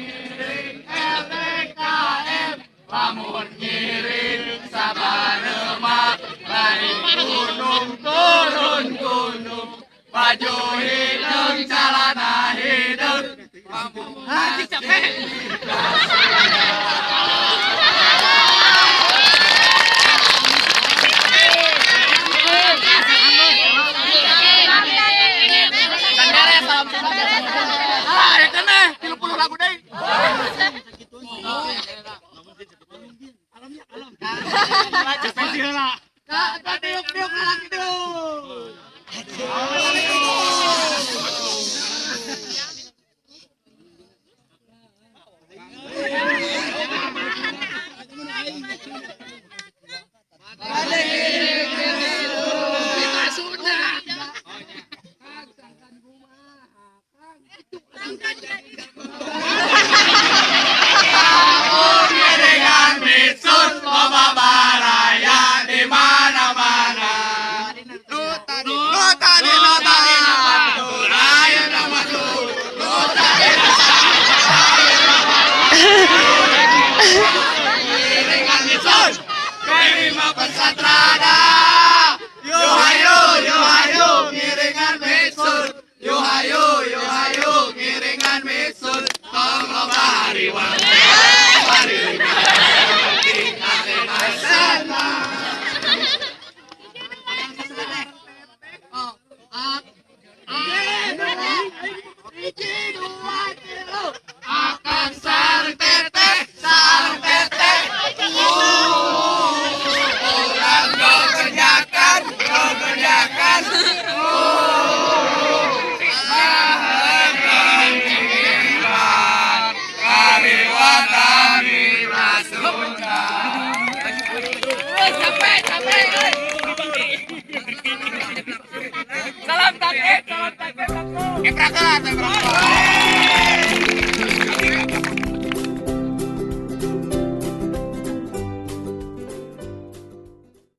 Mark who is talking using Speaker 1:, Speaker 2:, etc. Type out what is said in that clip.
Speaker 1: Ngiring LDKM lamun ngiring sabarema naik gunung turun gunung baju hideung calana hideung
Speaker 2: Anjing capek.
Speaker 1: Ah, ya kena 30 lagu deui.
Speaker 2: Capek sih lah. Kak, diuk diuk lagi diuk.
Speaker 1: Dengan mitsun loba baraya di mana-mana. Nu tadi nu tadi nu tadi ayo nama nu tadi dengan mitsun kelima pesatrada. Yo hayo yo hayo ngiringan mitsun. Yo hayo yo hayo ngiringan mitsun. Tong loba hariwang. Akan sareng teteh, sareng teteh. Orang do kerjakan, do kerjakan.
Speaker 2: Capek, capek. Salam takbir, salam takbir.
Speaker 1: Salam.